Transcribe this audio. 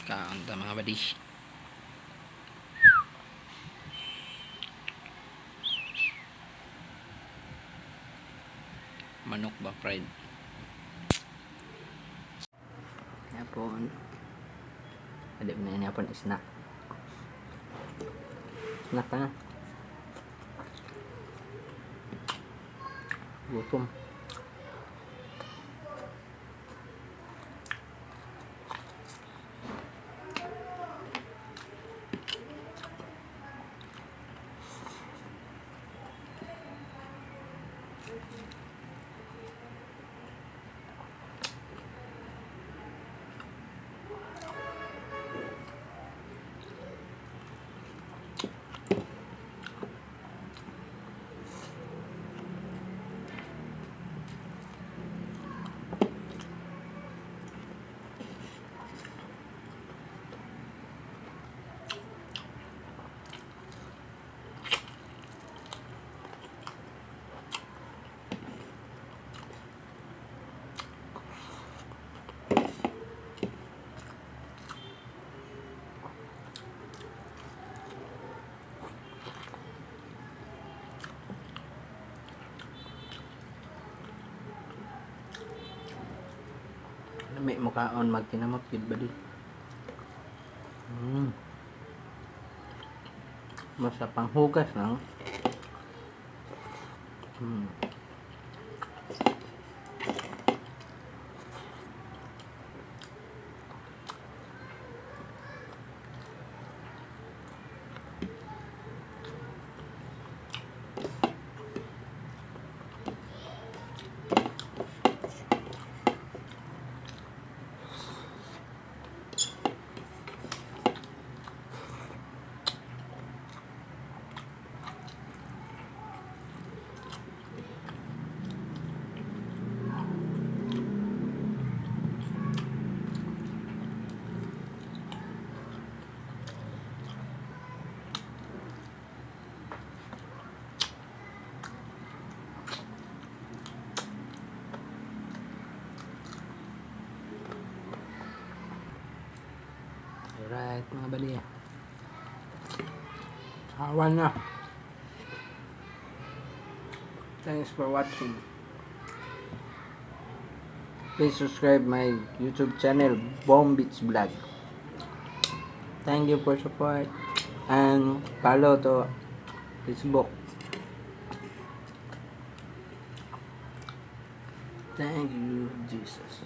Kaon ta, mga buddy. Manok ba fried? Yapon. Adi na niya pon snack. Snack ka na. Gutom. Lami mukaon magtinamot gid ba di. Basta panghugas lang. Alright, mga buddy. Hawa na. Thanks for watching. Please subscribe my YouTube channel, Bomb Beats Vlog. Thank you for support and follow to Facebook. Thank you, Jesus.